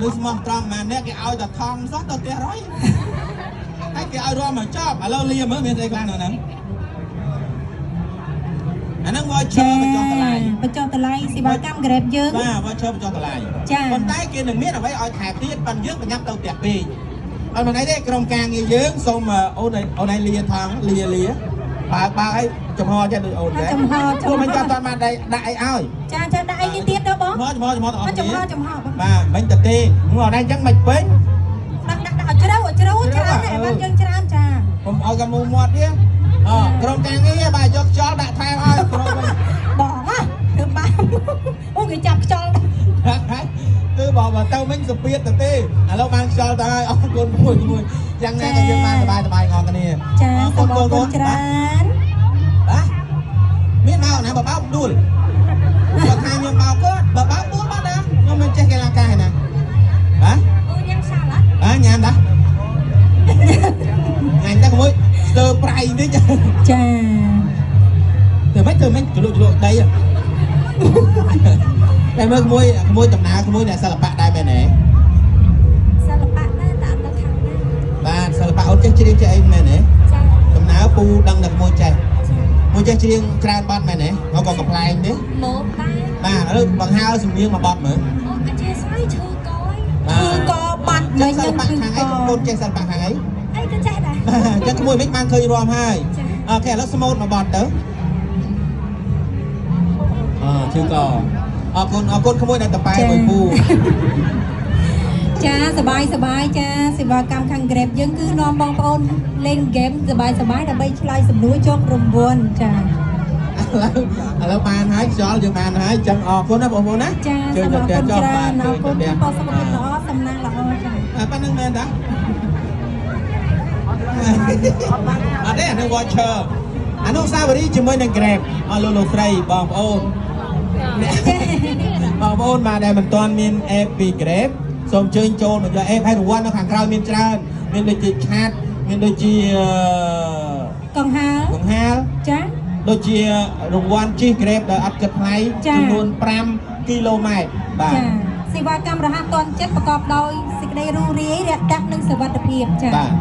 មនុស្សស្មោះត្រង់ម៉ាអ្នកគេឲ្យតែថងសោះទៅផ្ទះរយហើយគេឲ្យរំមកចប់ឥឡូវលាមើលមានស្អីខ្លះនៅហ្នឹងអាហ្នឹង voucher បញ្ចុះតម្លៃ បញ្ចុះតម្លៃសេវាកម្ម Grab យើង បាទ voucher បញ្ចុះតម្លៃ ចា៎ ប៉ុន្តែគេនឹងមានអ្វីឲ្យថែមទៀតប៉ុន្តែយើងប្រញាប់ទៅផ្ទះពេកអត់មិនអីទេក្រុមការងារយើងសូមអូនអូនឯងលាថងលាលាបើកបើកឲ្យចំហចេះដូចអូនដែរ ចំហចំ ពួក ហ មិនចាំតាន់បានដាក់អីឲ្យ ចាចាដាក់អីគេទៀតទៅបង ចំហចំហចំហទាំងអស់ ចំហ គ្នា ចំហបង បាទមិនតទេមកអត់ឯងចឹងមិនពេញ ដាក់ដាក់ដាក់ឲ្យជ្រៅឲ្យជ្រៅច្រើនណាស់បានយើងច្រើនចា កុំឲ្យកមូមាត់ទៀតអក្រុមការងារបាទយកខ្យល់ដាក់ថែមឲ្យក្រុមវិញ បងហ៎ធ្វើបាបអូគេចាប់ខ្យល់ គឺបើបើទៅវិញសុពាតទៅទេឥឡូវបានខ្យល់ទៅហើយអរគុណមួយមួយយ៉ាងណាក៏យើងបានសบายសบายងងគ្នា ចាសូមអរគុណច្រើន បាទមានមកណាបើបោកដួលគាត់ថាខ្ញុំបោកគាត់បើបោកដួលបាត់ណាខ្ញុំមិនចេះកីឡាករឯណាបាទ អូញ៉ាំសាឡាត់ បាទញ៉ាំតាញ៉ាំតាក្មួយស្ទើប្រៃតិច ចា ធ្វើម៉េចធ្វើម៉េចជ្លក់ជ្លក់ដីតែមើលក្មួយក្មួយដំណើរក្មួយអ្នកសិល្បៈដែរមែនទេ សិល្បៈដែរតែអត់នៅខាងណា បាទសិល្បៈអូនចេះច្រៀងចេះអីមែនទេ ចា ដំណើរពូដឹងតែក្មួយចេះមួយចេះច្រៀងច្រើនបទមែនទេមកក៏កំ pl ែងទេ មកដែរ បាទឥឡូវបង្ហើសំនៀងមួយបទមើល អូអធិស្ឋានឈឺកយ គឺកបាត់ ចេះ មិញ សិល្បៈ គឺ ខាងអី ក កូនចេះសិល្បៈខាងអី អីក៏ចេះដែរ បាទអញ្ចឹងក្មួយមិនបានឃើញរំហើយ ចា៎ អូខេឥឡូវស្មូតមួយបទទៅអឈឺកអរគុណអរគុណក្មួយដែលតប៉ែមួយពូ ចាសបាយសបាយចាសេវាកម្មខាង Grab យើងគឺនាំបងប្អូនលេងហ្គេមសបាយសបាយដើម្បីឆ្លើយសំណួរជាប់រង្វាន់ចា ឥឡូវឥឡូវបានហើយខ្យល់យើងបានហើយអញ្ចឹងអរគុណណាបងប្អូនណា ចា ជើ សូម ញទៅ អរគុណ ផ្ទះចុះបាទ ច្រើនអរគុណ ជើញ ជូនពរសុខភាពល្អសំណាងល្អចា អាប៉ណ្ណឹងមែនតាអត់ទេអានឹង voucher អនុស្សាវរីយ៍ជាមួយនឹង Grab អស់លោកលោកស្រីបងប្អូនបងប្អូនបាទដែលមិនទាន់មាន app ពី Grab សូមអញ្ជើញចូលមកយក app ហើយរង្វាន់នៅខាងក្រោយមានច្រើនមានដូចជាឆាតមានដូចជា កង្ហាល កង្ហាល ចា ដូចជារង្វាន់ជិះ Grab ដោយអត់គិតថ្លៃ ចា៎ ចំនួន5គីឡូម៉ែត្របាទ ចាសេវាកម្មរហ័សទាន់ចិត្តប្រកបដោយសេចក្តីរីករាយរាក់ទាក់និងសុវត្ថិភាពចា បាទ